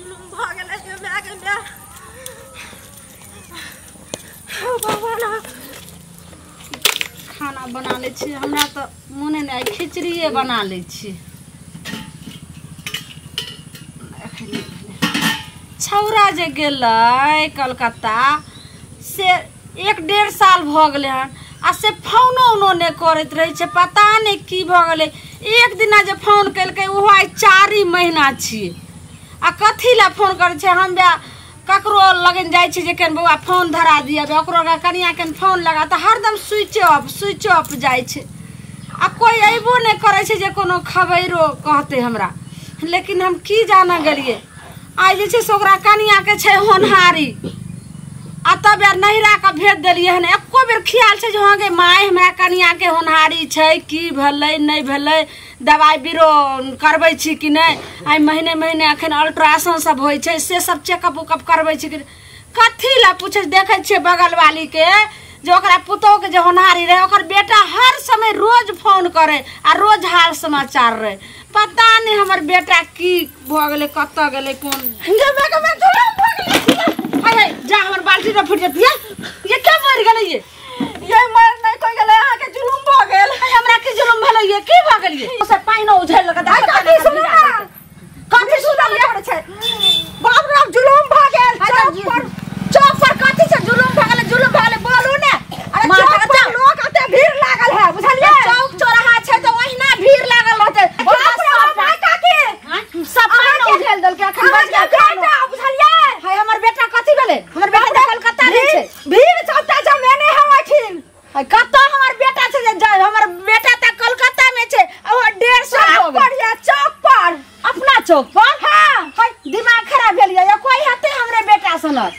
जुलुम भऽ गेलै गे my गे my. भगवान खाना बना लै छी, हमरा तऽ मोने नहि, खिचड़िए बना लै छी। छौड़ा जे गेलै कलकत्ता से 1-1.5 साल भऽ गेलै हन आ से फोनो उनो नहि करैत रहै छै, पता नहि की भऽ गेलै। एक दिना जे फोन केलकै ओहो आइ 4 महीना छियै आ कथी लए फोन करै छै। हम ककरो लगन जाइ छी जे केन बौआ फोन धरा दिअ, ओकरो कनिया केन फोन लगा तऽ हरदम स्विच ऑफ जाइ छै आ कोइ अयबो नहि करै छै जे कोनो खबैरो कहतै हमरा। लेकिन हम की जाना गेलियै, आइ जे छै से ओकरा कनियाके छै होनहारी आ तब यार नैहरा के भेज देलियै हन। एको बेर ख्याल छै जे हँ गे माय हमरा कनियाके होनहारी छै, की भेलै नहि भेलै, दवाइ बीरो करबै छी कि नहि, आइ महीने महीने अखन अल्ट्रासाउंड सब होइ छै से सब चेकअप उकअप करबै छी कि कथी लए पूछै। देखै छियै बगलवालीके जे ओकरा पुतोहके जे होनहारी रहै ओकर बेटा हर समय रोज फोन करै आ रोज हाल समाचार रहै। पता नहि हमर बेटा की भऽ गेलै, कतऽ गेलै, कोन जा हमर बाल्टी में फुट जेती। ये क्या मर गेलै? ये मर नहीं कोई गेलै, अहाँ के जुलुम भ गेल। हमरा की जुलुम भेलै? ये की भ गेल? ये से पाइनो उझल लगा दे। कथी सुनू ना, कथी सुनल पड़ै छै? बाप रे बाप जुलुम भ गेल। चौक पर कथी से जुलुम भ गेलै? जुलुम भ गेलै बोलू ने। अरे चौक पर लोग अते भीड़ लागल है, बुझलियै? चौक चौराहा छै त ओहिना भीड़ लागल रहतै। बाप रे बाप my काकी सब पाइनो उझल देलकै अखन बच गेल बेटा, बुझलियै? हाय हमर बेटा कथी भेलै? हमर बेटा त कलकत्ता रहै छै। भीड़ सबटा जमेने है ओहिठिन। हाय कतऽ हमर बेटा छै जे हमर बेटा त कलकत्ता में छै आ ओ 1.5 साल हो गेल। पर या चौक पर, अपना चौक पर? हां। हाय दिमाग खराब भेल या कोई हेतै हमरे बेटा सनक?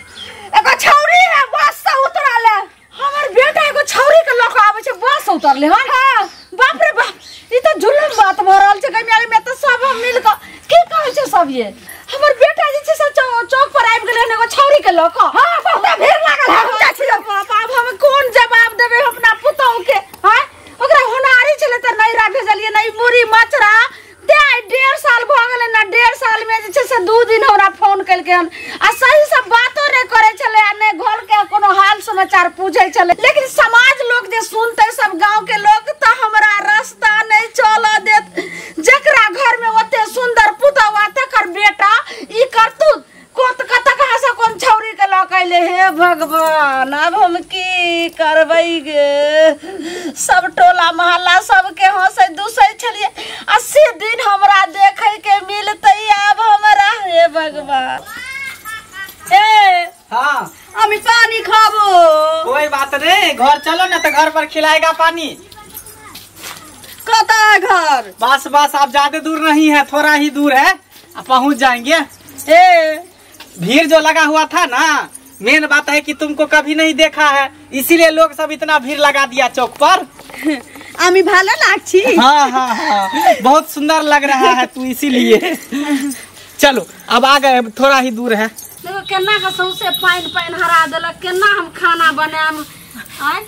एगो छौरी है बस से उतरल है। हमर बेटा एगो छौरी के लऽ के आबै छै बस से उतरले हन। हां। बाप रे बाप ई त जुलुम बात भऽ रहल छै। गै में त सब हम मिल के की कहै छै सब। ये हमर बेटा जे छै से चौक पर आबि गेलै हन एगो छौरी के लऽ कऽ। हां बहुत भीड़ लागल है। हम जाइ छी बाप, आब हम कोन जवाब देबै अपना पुतहु के? हां ओकरा होनहारी छलै तऽ नैहरा भेजलियै ने, ई मुड़ी मचरा दे। आइ 1.5 साल भऽ गेलै ने, 1.5 साल में जे छै से 2 दिन हमरा फोन केलकै हन आ सही से बातो नहि करै छलै आ नहि घर के कोनो हाल समाचार पूछै छलै। लेकिन समाज लोग जे सुनतै सब गाँव के लोग तऽ हमरा रास्ता नहि चलऽ देत। जकरा घर में ओते सुंदर पुतहु आ तकर बेटा ई करतूत कोत कतऽ कहाँ से कोन छौरी के लऽ के अयलै। हे भगवान आब हम की करबै गे? सब टोला मोहल्ला सबके हंसै दुसै छलियै आ से दिन हमरा देखै के मिलतै आब हमरा। हे भगवान। ए हाँ हम पानी खाबो। कोई बात नहीं, घर चलो ना तो घर पर खिलाएगा पानी। कतऽ है घर? बस बस आप ज्यादा दूर नहीं है, थोड़ा ही दूर है, आप पहुंच जाएंगे। ए भीड़ जो लगा हुआ था ना, मेन बात है कि तुमको कभी नहीं देखा है, इसीलिए लोग सब इतना भीड़ लगा दिया चौक पर। आमी भालो लागছি। हाँ हाँ हाँ बहुत सुंदर लग रहा है तू, इसीलिए। चलो अब आ गए, थोड़ा ही दूर है। देखो केना के सौंसे पानि पानि हरा देलक, केना हम खाना बनायब। आय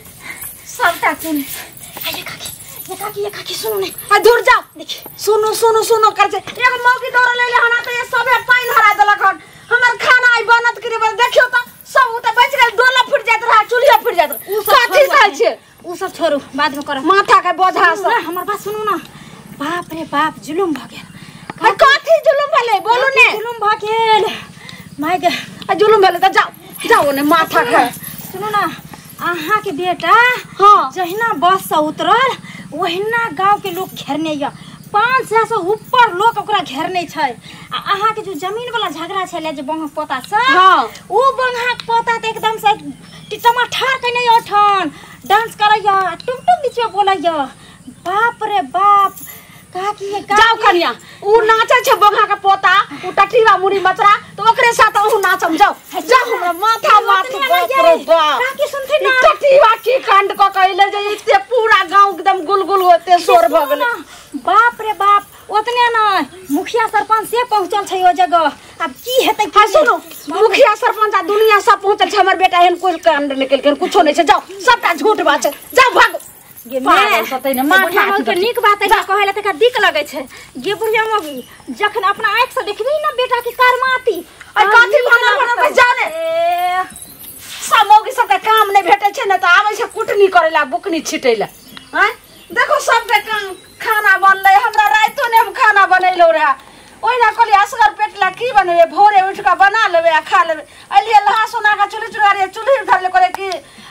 सबटा सुन। ये काकी, ये काकी, ये काकी सुनू ने। आ दूर जाओ। देखिए सुनू सुनू सुनू कर छै। एगो मौकी दौड़ल एलै हन तऽ ये सबे पानि हरा देलक हन। हमर खाना आइ बनत कि नहि देखियौ तऽ सब ओ तऽ बचि गेल, डोला फुटि जाइत रहै, चूल्हा फुटि जाइत रहै। कथी खाइ छै? उ सब छोड़ू बाद में करब। माथा के बोझा सब। हमर बात सुनू ना। बाप रे बाप जुलुम भऽ गेल। कथी जुलुम भेलै बोलू ने? जुलुम भऽ गेल my गे। आ जुलुम भेलै तऽ जाओ जाओ ने माथा के। सुनू ना अहाँ के बेटा हाँ जहिना बस से उतरल ओहिना गांव के लोग घेरने या 500 से ऊपर लोग ओकरा घेरने छै। आ अहाँ के जो जमीन वाला झगड़ा छलै जे बंगा पोता से, हाँ उ बंगा पोता त एकदम से टमाटर कने ओठन डांस करैया टुम टुम बीच में बोलैया। बाप रे बाप काकी ये जाओ कनिया उ नाचै छै बंगा के पोता उ टटीवा मुड़ी मचरा त ओकरे साथ अहू नाचम। जाओ जाओ हमरा माथा माथ बाप रे बाप। काकी सुनथिन ना टटीवा की कांड क कइले जे इते पूरा गांव एकदम गुलगुल होते शोर भ गेलै। बाप रे बाप ओतने न मुखिया सरपंच से पहुंचल छै ओ जगह। अब की हेतै? हां सुनो मुखिया सरपंच आ दुनिया सब पहुंचल छै। हमर बेटा एहन कोई कांड नै केलकै, कुछो नै छै। जाओ सबटा झूठ बात छै, जाओ भागो। गे माथा के नीक बात है कहै ला तका दिक लगै छै गे बुढ़िया मौगी जखन अपना आँख से देखबी ना बेटा की करमाती आ कथी भनर भनर जाने सब मौगी सबके काम नहीं भेटै छै ने त आबै छै कुटनी करै ला बुकनी छिटै ला। हैं देखो सबके काम खाना बनलै हमरा रातो ने हम खाना बनेलौ रहे ओहिना कहलियै असगर पेट ला की बनेबै भोरे उठि कऽ बना लेबै आ खा लेबै। अलियै लहा सोना कऽ चूल्ही चुड़ारियै चूल्ही धरले कहलियै कि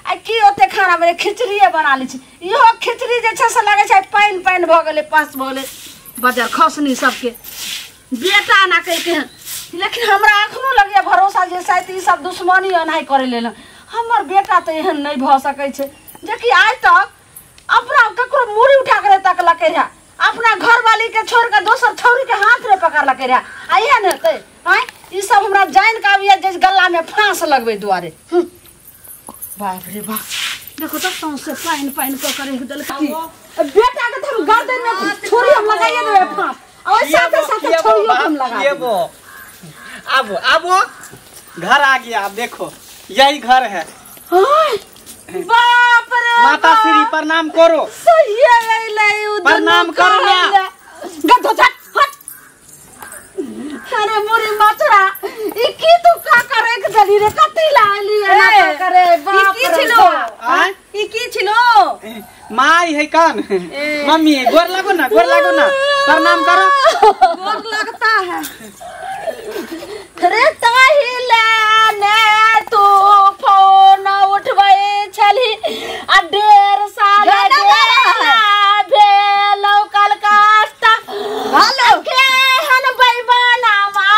आ की ओते खाना बने खिचड़िए बना लै छी। इहो खिचड़ी जे छै से लगै छै पानि पानि भऽ गेलै पास भऽ गेलै बजर खसनी सबके बेटा ना कहिके। लेकिन हमरा एखनो लगैए भरोसा जे शायद ई सब दुश्मनी एनाही करै लेल हमर बेटा तऽ एहन नहि भऽ सकै छै जेकि आइ तक अपना ककरो मूड़ी उठा के तकलकै रहे अपना घरवाली के छोड़ के दोसर छौरी के हाथ में पकड़लकै रहे आ इएह ने हेतै। आँय ई सब हमरा जानि के आबैए जे गला में फाँस लगबै दुआरे। बाप रे बाप देखो तो सौंसे पानि पानि कऽ के रखि देलकै बेटा के तऽ हम गर्दन में छुरी हम लगाइए देबै फाँस आ ओहि साथे साथे छुरियो हम लगा देबै। अब अब घर आ गया आप देखो यही घर है। बाप रे माता श्री प्रणाम करो। सही है प्रणाम करो ना गधो झट हट। अरे मोरी मचरा ई की तू का करे के दली रे कथि लाली एना का करे बाप ई की छिलो ई की छिलो माई है कान मम्मी गोर लागो ना गोर लागो ना प्रणाम करो। गोर लगता है रे ताही ले तू फोन उठबै छली आ 1.5 साल भेलौ कलकत्ता हेलो केहन बैबनामा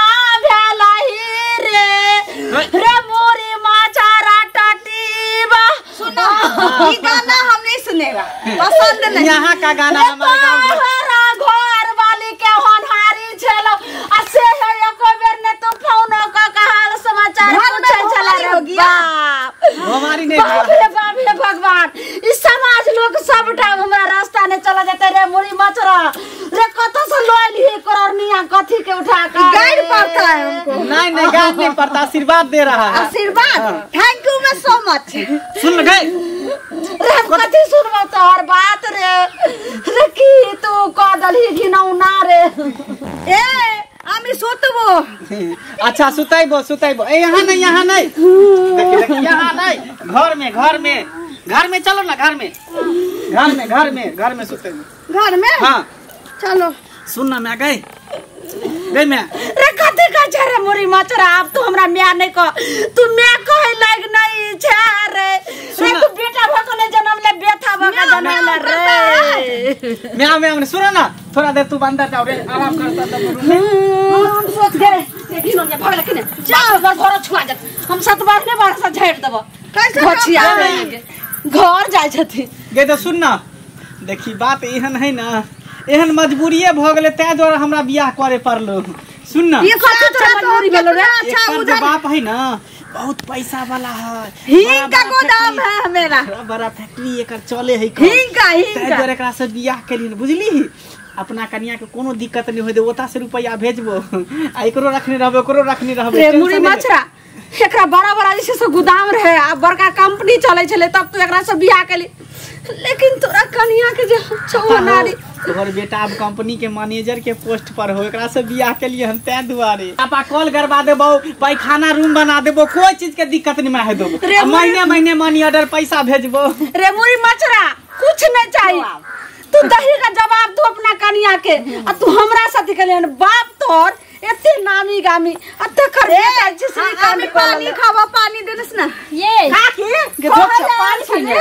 भेलही रे रे मोरी माचारा टटीबा। सुनो ई गाना हम नहीं सुनेगा पसंद नहीं यहाँ का गाना हमारे गांव में घर वाली के होनहारी छलो आ से है एको बेर ने तू फोन क के हाल समाचार पूछै छला रे बाप हमारी नहीं बाप रे बाप हे भगवान ई समाज लोग सबटा हमरा रास्ता ने चला जेते रे मुड़ी मचरा रे कत से लोइल हे करनिया कथी के उठा के गाइड पड़ता है हमको। नहीं नहीं गाइड नहीं पड़ता आशीर्वाद दे रहा है आशीर्वाद thank you मैं सो मच। सुन गए रे कथी सुनबो तोहर बात रे रे की तू क दलही घिनौना रे ए हम सुतबो। अच्छा सुतैबो सुतैबो ए यहाँ नहीं यहाँ नहीं देखिए देखिए यहाँ नहीं घर में घर में घर में चलो ना घर में घर में घर में घर में सुतैबो घर में। हाँ चलो सुन ना मैं गई गई मैं रे कथी कहै छै रे मुरी मचरा आब तू हमरा माय नहीं कह तू माय कहै लायक नहीं छै रे रे तू बेटा भ के नहीं जनम ले बेथा भ के जनम ले रे म्याऊ म्याऊ सुनो ना थोड़ा देर तू अंदर जाओ रे आराम करता तब रूम में हम सोच गए घिनो ने भगल के ने जाओ घर घर छुआ जात हम 7 बार ने बार से झाड़ देबो कैसे घछिया घर जाय छथि गे तो सुन ना देखी बात एहन है ना एहन मजबूरीए भ गेलै तै द्वारा हमरा बियाह करे पड़लो। सुन ना ये कथी तोरा मजबूरी भेलो रे अच्छा उधर बाप है ना बहुत पैसा वाला है हिंग का गोदाम है मेरा बड़ा बड़ा फैक्ट्री एकर चले है हिंग का हिंग तै द्वारा एकरा से बियाह केलिन बुझली अपना कनिया के कोनो दिक्कत नहीं होय दे ओता से रुपया भेजबो आ एकरो रखने रहबो ओकरो रखने रहबो। रे मुरी मछरा एकरा बड़ा बड़ा जे से गोदाम रहे आ बड़का कंपनी चले छले तब तू एकरा से बियाह केली लेकिन तोरा कनिया के जे चौनारी तोहर बेटा अब कंपनी के मैनेजर के पोस्ट पर हो एकरा से बियाह के लिए हम तै दुआरे पापा कॉल करवा देबो पैखाना रूम बना देबो कोई चीज के दिक्कत नहीं है देबो महीने महीने मनी ऑर्डर पैसा भेजबो। रे मुरी मछरा कुछ नहीं चाहिए तू दही का जवाब तू अपना कनिया के आ तू हमरा साथी के बाप तोर एते नामी गामी आ तकर बेटा जे श्री कांड पानी खावा पानी देलस ना ये काकी के पानी पीने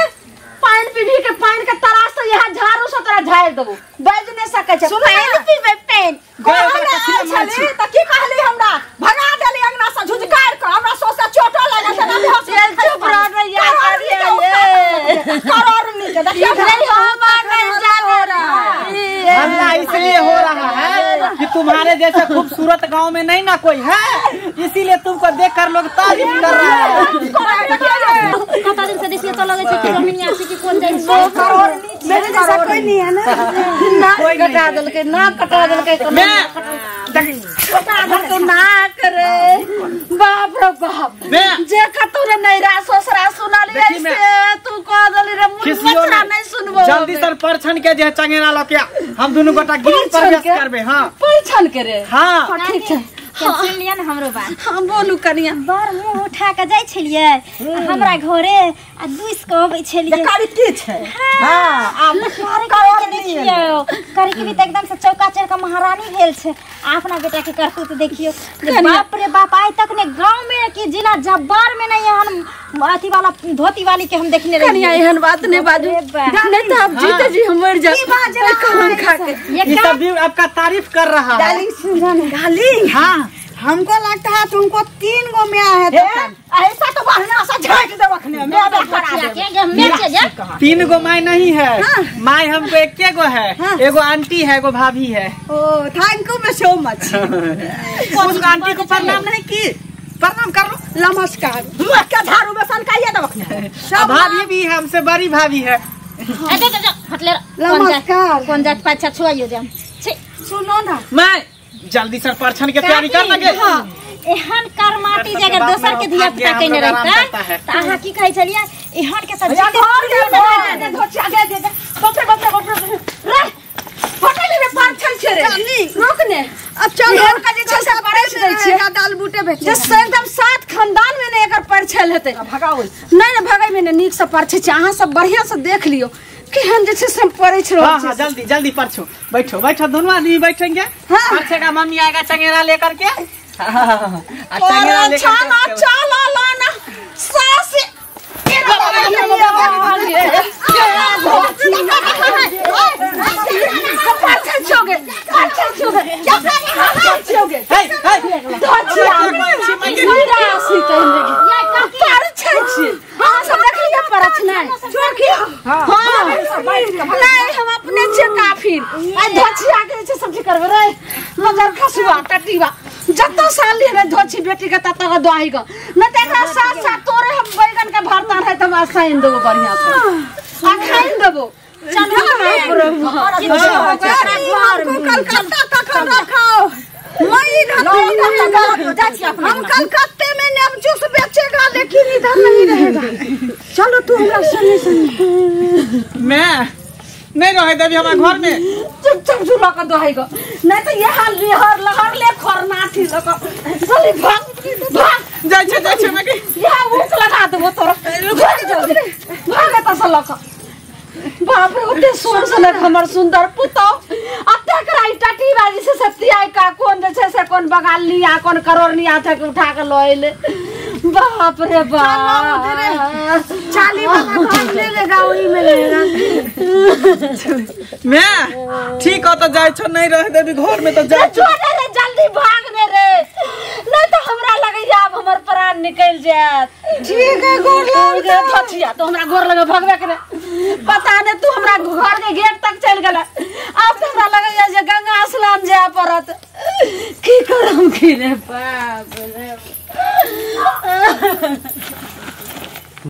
पानी पीबी के पानी के तरास तो यहाँ झाड़ू से तोरा झाड़ देबो बाज नहीं सकै छै पानी पीबे पानी छली त की कहली हमरा भगा देली अंगना से झुझकार के हमरा सोसे चोटो लागल त ना चल चुप रह रे यार ये करोड़ नी के देखियो नहीं हमार नहीं जाने रहा हल्ला इसलिए हो रहा है कि तुम्हारे जैसे खूबसूरत गांव में नहीं ना कोई है इसीलिए तुमको देखकर लोग तारीफ कर रहे हैं। कत दिन से देखिए तो लगे छै कि जमीन आसी कि कोन जाय छै मेरे जैसा कोई नहीं है ना ना कटा देलकै ना कटा देलकै मैं कटा देलकै नाक रे बाप रे बाप जे कतौ रे नैरा ससुरा सुनलियै से तू कह देली रे मुझ नहीं सुनबो जल्दी सर परछन के जे चंगेरा ल के हम दुनु गोटा गिर प्रवेश करबे। हां परछन के रे। हां ठीक छै सुन लिया न हमरो बात। हां बोलू कनिया बड़ मुंह उठा के जाय छलियै हमरा घरे आ दुइस के अबै छलियै कारी की छै। हां आ कारी के देखियो कारी के भी त एकदम से चौका चढ़ के महारानी भेल छै आ अपना बेटा के करतूत देखियो बाप रे बाप आइ तक ने गांव में कि जिला जब्बार में नहीं एहन अथी वाला धोती वाली के हम देखने रहियै। कनिया एहन बात नहीं बाजू नहीं तो आप जीते जी हम मर जा खा के। ये सब भी आपका तारीफ कर रहा है। डार्लिंग हां हमको लगता है तुमको 3 गो मियां है तो ऐसा तो बहना सा झाट दे रखने में 3 गो my नहीं है। हाँ? My हमको एक गो है। हाँ? एगो आंटी है एगो भाभी है। ओ thank you मैं सो मच। उस आंटी को प्रणाम नहीं की प्रणाम कर लो नमस्कार क्या झाड़ू में सनकाइए दे रखने। भाभी भी है हमसे बड़ी भाभी है। नमस्कार कौन जात पाछा छुआइयो जा सुनो ना मैं जल्दी सर परछन के तैयारी कर लगे। हां एहन करमाटी जे अगर दोसर के धिया पुता कइने रहता त अहाँ की कहै छलियै एहन के सब्जी दे धोचिया दे दे बाप रे बाप रे बाप रे रे होटल में परछन छै रे रुक ने अब चल एहन का जे छै से परछ दै छै दाल बूटे बेच जे एकदम 7 खानदान में ने एकर परछल हेतै। भगाओ नहीं ने भगाई में ने नीक से परछै छै अहाँ सब बढ़िया से देख लियो केहन जे छै से हम परै छै। हां हां जल्दी जल्दी परछो बैठो बैठो दोनों आदमी बैठेंगे। हां परछेगा मम्मी आएगा चंगेरा लेकर के। हां चंगेरा लेकर के चल लाना सास नहीं हम अपने छे काफिर आ धोचिया के छै सब करबे रे मगर खसुआ टटीवा जत साल ले धोची बेटी के तत के दोही के न त एकरा साथ साथ तोरे हम बैगन के भरता रहे त हम साइन देबो बढ़िया से आ खाइन देबो। चलो कलकत्ता तक रखाओ मैं इधर हम कलकत्ते में नेमचूस बेचेगा लेकिन इधर नहीं रहेगा। चलो तू हमरा संगे संगे मैं नहीं रहे देवी हमारे घर में चुपचाप झूला कर दोहाई को नहीं तो ये हाल लेहर लहर ले खरनाठी लक चली भाग भाग जाय छै जाय छै मैं यहाँ ऊख लगा देबो तोरा भाग जल्दी भाग एतऽ से लक। बाप रे ओते सोर सनक हमर सुंदर पुतौ अते करा टाटी बाजी से सत्याई का कोन जे छै से कोन बगाल लिया कोन करोड़ लिया थे उठा के ल एले। बाप रे बाप चाली वाला घर ले लेगा वही में रहेगा। मैं ठीक हो तो जाय छो नहीं रह देबी घर में तो जाय छो रे जल्दी भाग ने रे नहीं तो हमरा लगैया आब हमर प्राण निकल जायत। ठीक है गोर लग धोचिया तो हमरा गोर लगे भगवे के पता नहीं तू हमरा घर के गेट तक चल गेला अब तो हमरा लगैया जे गंगा स्नान जाय पड़त की करम की रे बाप रे।